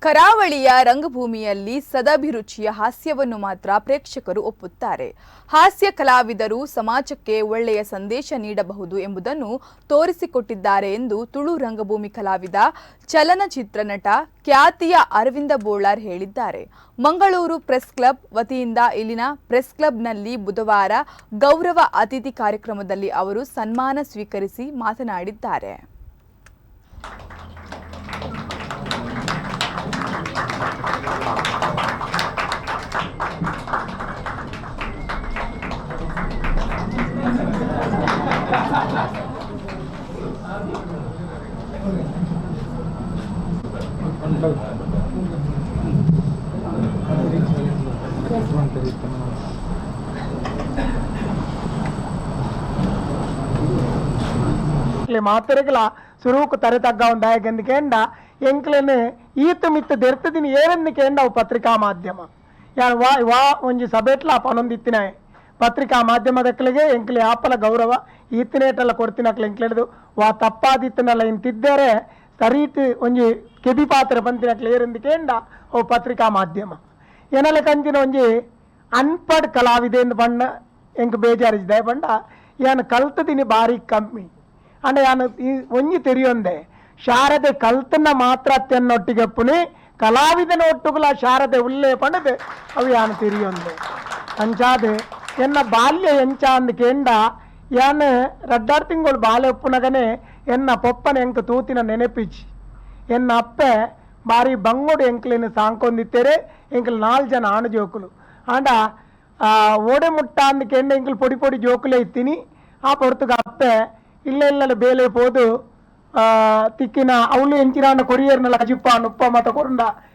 ಕರಾವಳಿಯ ರಂಗಭೂಮಿಯಲ್ಲಿ ಸದಭಿರುಚಿಯ ಹಾಸ್ಯವನ್ನು ಮಾತ್ರ ಪ್ರೇಕ್ಷಕರು ಒಪ್ಪುತ್ತಾರೆ. ಹಾಸ್ಯ ಕಲಾವಿದರು ಸಮಾಜಕ್ಕೆ ಒಳ್ಳೆಯ ಸಂದೇಶ ನೀಡಬಹುದು ಎಂಬುದನ್ನು ತೋರಿಸಿಕೊಟ್ಟಿದ್ದಾರೆ ಎಂದು ತುಳು ರಂಗಭೂಮಿ ಕಲಾವಿದ, ಚಲನಚಿತ್ರ ನಟ ಖ್ಯಾತಿಯ ಅರವಿಂದ ಬೋಳಾರ್ ಹೇಳಿದ್ದಾರೆ. ಮಂಗಳೂರು ಪ್ರೆಸ್ ಕ್ಲಬ್ ವತಿಯಿಂದ ಇಲ್ಲಿನ ಪ್ರೆಸ್ ಕ್ಲಬ್ನಲ್ಲಿ ಬುಧವಾರ ಗೌರವ ಅತಿಥಿ ಕಾರ್ಯಕ್ರಮದಲ್ಲಿ ಅವರು ಸನ್ಮಾನ ಸ್ವೀಕರಿಸಿ ಮಾತನಾಡಿದ್ದಾರೆ. ಮಾತೆರೆಗ್ಲ ಸುರೂಕು ತರೆ ತಗ್ಗ ಉಂದಾಯಗೆಂದು ಕೇಂಡ ಎಂಕ್ಲೆನ್ ಈತ್ ಮಿತ್ತು ದೆರ್ತದಿನ ಏರೆಂದು ಕೇಂಡ ಅವು ಪತ್ರಿಕಾ ಮಾಧ್ಯಮ. ಯಾನ್ ವಾ ವಾ ಒಂಜಿ ಸಭೆಟ್ಲ ಪನೊಂದಿತ್ತಿನಾಯೆ, ಪತ್ರಿಕಾ ಮಾಧ್ಯಮದಕ್ಲೆಗೆ ಎಂಕ್ಲೆ ಆಪಲ ಗೌರವ ಈತಿನೇಟಲ್ಲ ಕೊಡ್ತಿನಕ್ಲೆ ಎಂಕ್ಲೆಡ್ದು ವಾ ತಪ್ಪಾದಿತ್ತನಲ್ಲ ಇಂತಿದ್ದರೆ ಸರೀಟ್ ಒಂಜಿ ಕೆಬಿ ಪಾತ್ರ ಪಂತಿನಕ್ಲೆ ಏರೆಂದು ಕೇಂಡ ಅವು ಪತ್ರಿಕಾ ಮಾಧ್ಯಮ. ಎನಲೆ ಕಂಚಿನ ಒಂಜಿ ಅನ್ಪಡ್ ಕಲಾವಿದೆ ಪಂಡ ಎಂಕ್ ಬೇಜಾರಿಜ್ದೆ ಪಂಡ ಯಾನ್ ಕಲ್ತದಿನಿ ಬಾರಿ ಕಮ್ಮಿ. ಅಂಡ ಯಾನ್ ಈ ಒಂಜಿ ತೆರಿಯೊಂದೆ, ಶಾರದೆ ಕಲ್ತನ ಮಾತ್ರ ಅತ್ಯನ್ನೊಟ್ಟಿಗೆಪ್ಪುನಿ, ಕಲಾವಿದನ ಒಟ್ಟುಗುಲ ಶಾರದೆ ಉಲ್ಲೇ ಪಂಡದೆ ಅವು ಯಾನ್ ತೆರಿಯೊಂದೆ. ಅಂಚಾದೆ ಎನ್ನ ಬಾಲ್ಯ ಎಂಚ ಅಂದ್ ಕೇಂಡ, ಯಾನ್ ರಡ್ಡಾರ್ ತಿಂಗಳು ಬಾಲ್ಯ ಉಪ್ಪುನಗನೆ ಎನ್ನ ಪೊಪ್ಪನ ಎಂಕ್ ತೂತಿನ ನೆನಪಿಚಿ. ಎನ್ನ ಅಪ್ಪೆ ಬಾರಿ ಬಂಗೋಡು ಎಂಕ್ಲೆನ್ ಸಾಂಕೊಂದಿತ್ತೇರೆ. ಎಂಕ್ಲು ನಾಲ್ ಜನ ಆಣು ಜೋಕುಲು. ಆಂಡ ಓಡೆ ಮುಟ್ಟ ಅಂದ್ ಕೆಂಡ ಎಂಕ್ಲು ಪೊಡಿ ಪೊಡಿ ಜೋಕುಲೇ ಇತ್ತೀನಿ. ಆ ಪೊರ್ತುಗ ಅಪ್ಪೆ ಇಲ್ಲ ಇಲ್ಲ ಬೇಲೆ ಪೋದು ತಿಕ್ಕಿನ ಅವಳು ಎಂಚಿನಾಂಡ ಕೊರಿಯರ್ನೆಲ್ಲ ಕಜಿಪ್ಪ ನುಪ್ಪ ಮತ ಕೊರಂಡ.